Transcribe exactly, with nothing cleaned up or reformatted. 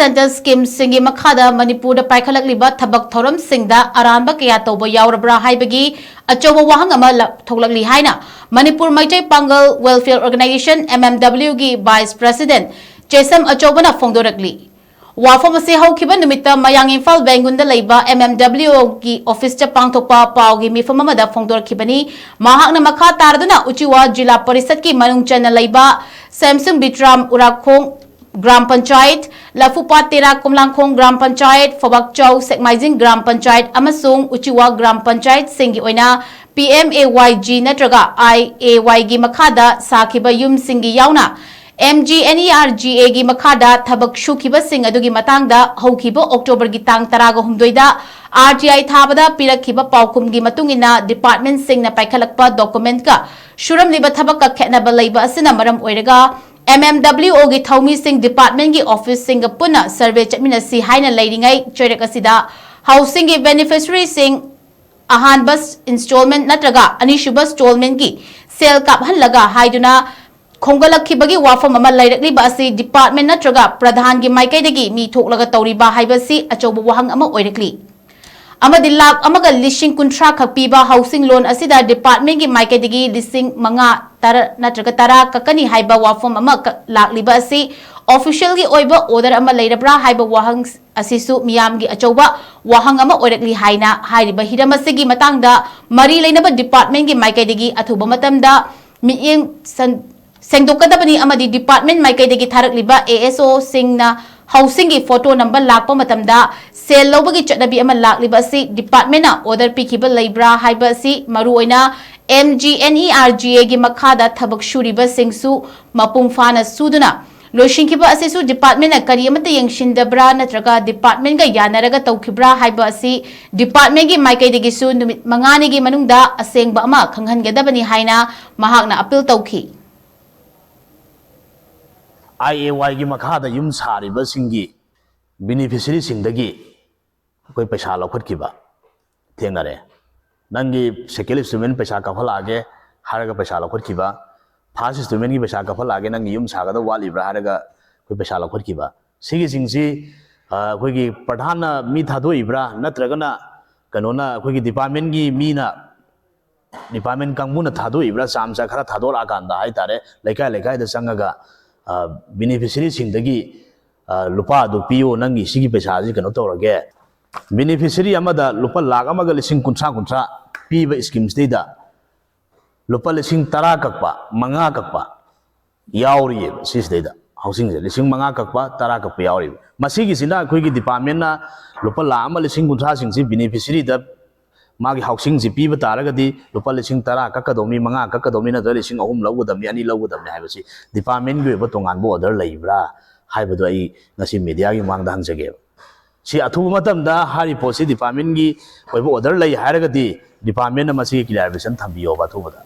Centre schemeꯁꯤꯡꯒꯤ ꯃꯈꯥꯗ ꯃꯅꯤꯄꯨꯔꯗ ꯄꯥꯏꯈꯠꯂꯛꯂꯤꯕ ꯊꯕꯛ ꯊꯧꯔꯝꯁꯤꯡꯗ ꯑꯔꯥꯟꯕ ꯀꯌꯥ ꯇꯧꯕ ꯌꯥꯎꯔꯕ꯭ꯔꯥ ꯍꯥꯏꯕꯒꯤ ꯑꯆꯧꯕ ꯋꯥꯍꯪ ꯑꯃ ꯂ-, ꯊꯣꯛꯂꯛꯂꯤ ꯍꯥꯏꯅ ꯃꯅꯤꯄꯨꯔ ꯃꯩꯇꯩ ꯄꯥꯡꯒꯜ Welfare Organisation, M M W ꯒꯤ Vice President ꯆꯦꯁꯝ ꯑꯆꯧꯕꯅ ꯐꯣꯡꯗꯣꯔꯛꯂꯤ꯫ ꯋꯥꯐꯝ ꯑꯁꯤ ꯍꯧꯈꯤꯕ ꯅꯨꯃꯤꯠꯇ ꯃꯌꯥꯡ ꯏꯝꯐꯥꯜ ꯕꯦꯡꯒꯨꯟꯗ ꯂꯩꯕ M M W ꯒꯤ officeꯇ ꯄꯥꯡꯊꯣꯛꯄ ꯄꯥꯎꯒꯤ ꯃꯤꯐꯝ ꯑꯃꯗ ꯐꯣꯡꯗꯣꯔꯛꯈꯤꯕꯅꯤ꯫ ꯃꯍꯥꯛꯅ ꯃꯈꯥ ꯇꯥꯔꯗꯨꯅ ꯎꯆꯤꯋꯥ ꯖꯤꯂꯥ ꯄꯔꯤꯁꯠꯀꯤ ꯃꯅꯨꯡ ꯆꯟꯅ ꯂꯩꯕ ꯁꯦꯝꯁꯨꯡ ꯕꯤꯇ꯭ꯔꯥꯝ ꯎꯔꯥꯈꯣꯡ ꯒ꯭ꯔꯥꯝ ꯄꯟꯆꯥꯌꯠ, ꯂꯐꯨꯄꯥꯠ ꯇꯦꯔꯥ ꯀꯣꯝꯂꯥꯡꯈꯣꯡ ꯒ꯭ꯔꯥꯝ ꯄꯟꯆꯥꯌꯠ, ꯐꯧꯕꯥꯛꯆꯧ ꯁꯦꯛꯃꯥꯏꯖꯤꯡ ꯒ꯭ꯔꯥꯝ ꯄꯟꯆꯥꯌꯠ ꯑꯃꯁꯨꯡ ꯎꯆꯤꯋꯥ ꯒ꯭ꯔꯥꯝ ꯄꯟꯆꯥꯌꯠꯁꯤꯡꯒꯤ ꯑꯣꯏꯅ P M A Y G ꯅꯠꯇ꯭ꯔꯒ I A Y ꯒꯤ ꯃꯈꯥꯗ ꯁꯥꯈꯤꯕ ꯌꯨꯝꯁꯤꯡꯒꯤ ꯌꯥꯎꯅ M G N E R G A ꯒꯤ ꯃꯈꯥꯗ ꯊꯕꯛ ꯁꯨꯈꯤꯕꯁꯤꯡ ꯑꯗꯨꯒꯤ ꯃꯇꯥꯡꯗ ꯍꯧꯈꯤꯕ Octoberꯒꯤ ꯇꯥꯡ ꯇꯔꯥꯒ ꯍꯨꯝꯗꯣꯏꯗ R T I ꯊꯥꯕꯗ ꯄꯤꯔꯛꯈꯤꯕ ꯄꯥꯎꯈꯨꯝꯒꯤ ꯃꯇꯨꯡ ꯏꯟꯅ departmentꯁꯤꯡꯅ ꯄꯥꯏꯈꯠꯂꯛꯄ documentꯀ ꯁꯨꯔꯝꯂꯤꯕ ꯊꯕꯛꯀ ꯈꯦꯠꯅꯕ ꯂꯩꯕ ꯑꯁꯤꯅ ꯃꯔꯝ ꯑꯣꯏꯔꯒ M M W ꯒꯤ ꯊꯧꯃꯤꯁꯤꯡ departmentꯀꯤ officeꯁꯤꯡꯒ ꯄꯨꯟꯅ survey ꯆꯠꯃꯤꯟꯅꯁꯤ ꯍꯥꯏꯅ ꯂꯩꯔꯤꯉꯩ ꯆꯩꯔꯛ ꯑꯁꯤꯗ housingꯒꯤ beneficiaryꯁꯤꯡ ꯑꯍꯥꯟꯕ installment ꯅꯠꯇ꯭ꯔꯒ ꯑꯅꯤꯁꯨꯕ installmentꯀꯤ ꯁꯦꯜ ꯀꯥꯞꯍꯜꯂꯒ ꯍꯥꯏꯗꯨꯅ ꯈꯣꯝꯒꯠꯂꯛꯈꯤꯕꯒꯤ ꯋꯥꯐꯝ ꯑꯃ ꯂꯩꯔꯛꯂꯤꯕ ꯑꯁꯤ department ꯅꯠꯇ꯭ꯔꯒ ꯄ꯭ꯔꯙꯥꯟꯒꯤ ꯃꯥꯏꯀꯩꯗꯒꯤ ꯃꯤ ꯊꯣꯛꯂꯒ ꯇꯧꯔꯤꯕ ꯍꯥꯏꯕꯁꯤ ꯑꯆꯧꯕ ꯋꯥꯍꯪ ꯑꯃ ꯑꯣꯏꯔꯛꯂꯤ꯫ ꯑꯃꯗꯤ ꯂꯥꯈ ꯑꯃꯒ ꯂꯤꯁꯤꯡ ꯀꯨꯟꯊ꯭ꯔꯥ ꯈꯛ ꯄꯤꯕ housing loan ꯑꯁꯤꯗ departmentꯀꯤ ꯃꯥꯏꯀꯩꯗꯒꯤ ꯂꯤꯁꯤꯡ ꯃꯉꯥ, ꯇꯔꯥ ꯅꯠꯇ꯭ꯔꯒ ꯇꯔꯥ ꯀꯛꯀꯅꯤ ꯍꯥꯏꯕ ꯋꯥꯐꯝ ꯑꯃ ꯀ-, ꯂꯥꯛꯂꯤꯕ ꯑꯁꯤ officialꯒꯤ ꯑꯣꯏꯕ order ꯑꯃ ꯂꯩꯔꯕ꯭ꯔꯥ ꯍꯥꯏꯕ ꯋꯥꯍꯪ ꯑꯁꯤꯁꯨ ꯃꯤꯌꯥꯝꯒꯤ ꯑꯆꯧꯕ ꯋꯥꯍꯪ ꯑꯃ ꯑꯣꯏꯔꯛꯂꯤ ꯍꯥꯏꯅ ꯍꯥꯏꯔꯤꯕ ꯍꯤꯔꯝ ꯑꯁꯤꯒꯤ ꯃꯇꯥꯡꯗ ꯃꯔꯤ ꯂꯩꯅꯕ departmentꯀꯤ ꯃꯥꯏꯀꯩꯗꯒꯤ ꯑꯊꯨꯕ ꯃꯇꯝꯗ ꯃꯤꯠꯌꯦꯡ ꯁꯟ-, ꯁꯦꯡꯗꯣꯛꯀꯗꯕꯅꯤ ꯑꯃꯗꯤ department ꯃꯥꯏꯀꯩꯗꯒꯤ ꯊꯥꯔꯛꯂꯤꯕ A S Oꯁꯤꯡꯅ housingꯒꯤ photo number ꯂꯥꯛꯄ ꯃꯇꯝꯗ ꯁꯦꯜ ꯂꯧꯕꯒꯤ ꯆꯠꯅꯕꯤ ꯑꯃ ꯂꯥꯛꯂꯤꯕ ꯑꯁꯤ departmentꯅ order ꯄꯤꯈꯤꯕ ꯂꯩꯕ꯭ꯔꯥ ꯍꯥꯏꯕ ꯑꯁꯤ ꯃꯔꯨꯑꯣꯏꯅ M G N E R G Aꯒꯤ ꯃꯈꯥꯗ ꯊꯕꯛ ꯁꯨꯔꯤꯕꯁꯤꯡꯁꯨ ꯃꯄꯨꯡ ꯐꯥꯅ ꯁꯨꯗꯨꯅ ꯂꯣꯏꯁꯤꯟꯈꯤꯕ ꯑꯁꯤꯁꯨ departmentꯅ ꯀꯔꯤ ꯑꯃꯠꯇ ꯌꯦꯡꯁꯤꯟꯗꯕ꯭ꯔꯥ ꯅꯠꯇ꯭ꯔꯒ departmentꯒ ꯌꯥꯅꯔꯒ ꯇꯧꯈꯤꯕ꯭ꯔꯥ ꯍꯥꯏꯕ ꯑꯁꯤ departmentꯒꯤ ꯃꯥꯏꯀꯩꯗꯒꯤꯁꯨ ꯅꯨꯃꯤꯠ ꯃꯉꯥꯅꯤꯒꯤ ꯃꯅꯨꯡꯗ ꯑꯁꯦꯡꯕ ꯑꯃ ꯈꯪꯍꯟꯒꯗꯕꯅꯤ ꯍꯥꯏꯅ ꯃꯍꯥꯛꯅ appeal ꯇꯧꯈꯤ꯫ I A Yꯒꯤ ꯃꯈꯥꯗ ꯌꯨꯝ ꯁꯥꯔꯤꯕꯁꯤꯡꯒꯤ beneficiaryꯁꯤꯡꯗꯒꯤ ꯑꯩꯈꯣꯏ ꯄꯩꯁꯥ ꯂꯧꯈꯠꯈꯤꯕ ꯊꯦꯡꯅꯔꯦ꯫ ꯅꯪꯒꯤ second installment ꯄꯩꯁꯥ ꯀꯥꯞꯍꯜꯂꯛꯑꯒꯦ ꯍꯥꯏꯔꯒ ꯄꯩꯁꯥ ꯂꯧꯈꯠꯈꯤꯕ, first installmentꯀꯤ ꯄꯩꯁꯥ ꯀꯥꯞꯍꯜꯂꯛꯑꯒꯦ, ꯅꯪꯒꯤ ꯌꯨꯝ ꯁꯥꯒꯗꯕ ꯋꯥꯠꯂꯤꯕ꯭ꯔꯥ ꯍꯥꯏꯔꯒ ꯑꯩꯈꯣꯏ ꯄꯩꯁꯥ ꯂꯧꯈꯠꯈꯤꯕ, ꯁꯤꯒꯤꯁꯤꯡꯁꯤ ꯑꯩꯈꯣꯏꯒꯤ ꯄ꯭ꯔꯙꯥꯟꯅ ꯃꯤ ꯊꯥꯗꯣꯛꯏꯕ꯭ꯔꯥ, ꯅꯠꯇ꯭ꯔꯒꯅ ꯀꯩꯅꯣꯅ, ꯑꯩꯈꯣꯏꯒꯤ ꯗꯤꯄꯥꯔꯠꯃꯦꯟꯒꯤ ꯃꯤꯅ, ꯗꯤꯄꯥꯔꯠꯃꯦꯟ ꯀꯥꯡꯕꯨꯅ ꯊꯥꯗꯣꯛꯏꯕ꯭ꯔꯥ, ꯆꯥ ꯃꯆꯥ ꯈꯔ ꯊꯥꯗꯣꯔꯛꯑꯀꯥꯟꯗ ꯍꯥꯏꯇꯥꯔꯦ, ꯂꯩꯀꯥꯏ ꯂꯩꯀꯥꯏꯗ ꯆꯪꯉꯒ ꯕꯤꯅꯤꯐꯤꯁꯔꯤꯁꯤꯡꯗꯒꯤ ꯂꯨꯄꯥ ꯑꯗꯨ ꯄꯤꯌꯨ, ꯅꯪꯒꯤ ꯁꯤꯒꯤ ꯄꯩꯁꯥꯁꯤ ꯀꯩꯅꯣ ꯇꯧꯔꯒꯦ, ꯕꯤꯅꯤꯐꯤꯁꯔꯤ ꯑꯃꯗ ꯂꯨꯄꯥ ꯂꯥꯈ ꯑꯃꯒ ꯂꯤꯁꯤꯡ ꯀꯨꯟꯊ꯭ꯔꯥ ꯀꯨꯟꯊ꯭ꯔꯥ ꯄꯤꯕ ꯁ꯭ꯀꯤꯝꯁꯤꯗꯩꯗ ꯂꯨꯄꯥ ꯂꯤꯁꯤꯡ ꯇꯔꯥ ꯀꯛꯄ, ꯃꯉꯥ ꯀꯛꯄ ꯌꯥꯎꯔꯤꯑꯕ꯫ ꯁꯤꯁꯤꯗꯩꯗ ꯍꯥꯎꯁꯤꯡꯁꯦ ꯂꯤꯁꯤꯡ ꯃꯉꯥ ꯀꯛꯄ, ꯇꯔꯥ ꯀꯛꯄ ꯌꯥꯎꯔꯤꯕ꯫ ꯃꯁꯤꯒꯤꯁꯤꯅ ꯑꯩꯈꯣꯏꯒꯤ ꯗꯤꯄꯥꯔꯠꯃꯦꯟꯅ ꯂꯨꯄꯥ ꯂꯥꯈ ꯑꯃ ꯂꯤꯁꯤꯡ ꯀꯨꯟꯊ꯭ꯔꯥꯁꯤꯡꯁꯤ ꯕꯤꯅꯤꯐꯤꯁꯔꯤꯗ ꯃꯥꯒꯤ ꯍꯥꯎꯁꯤꯡꯁꯤ ꯄꯤꯕ ꯇꯥꯔꯒꯗꯤ ꯂꯨꯄꯥ ꯂꯤꯁꯤꯡ ꯇꯔꯥ ꯀꯛꯀꯗꯧꯅꯤ, ꯃꯉꯥ ꯀꯛꯀꯗꯧꯅꯤ, ꯅꯠꯇ꯭ꯔꯒ ꯂꯤꯁꯤꯡ ꯑꯍꯨꯝ ꯂꯧꯒꯗꯕꯅꯤ, ꯑꯅꯤ ꯂꯧꯒꯗꯕꯅꯤ ꯍꯥꯏꯕꯁꯤ ꯗꯤꯄꯥꯔꯠꯃꯦꯟꯒꯤ ꯑꯣꯏꯕ ꯇꯣꯉꯥꯟꯕ ꯑꯣꯔꯗꯔ ꯂꯩꯕ꯭ꯔꯥ ꯍꯥꯏꯕꯗꯣ ꯑꯩ ꯉꯁꯤ ꯃꯦꯗꯤꯌꯥꯒꯤ ꯃꯃꯥꯡꯗ ꯍꯪꯖꯒꯦꯕ꯫ ꯁꯤ ꯑꯊꯨꯕ ꯃꯇꯝꯗ ꯍꯥꯏꯔꯤꯕ ꯄꯣꯠꯁꯤ ꯗꯤꯄꯥꯔꯠꯃꯦꯟꯒꯤ ꯑꯣꯏꯕ ꯑꯣꯔꯗꯔ ꯂꯩ ꯍꯥꯏꯔꯒꯗꯤ ꯗꯤꯄꯥꯔꯠꯃꯦꯟꯅ ꯃꯁꯤꯒꯤ ꯀ꯭ꯂꯤꯌꯥꯔꯤꯐꯤꯀꯦꯁꯟ ꯊꯝꯕꯤꯌꯣꯕ ꯑꯊꯨꯕꯗ꯫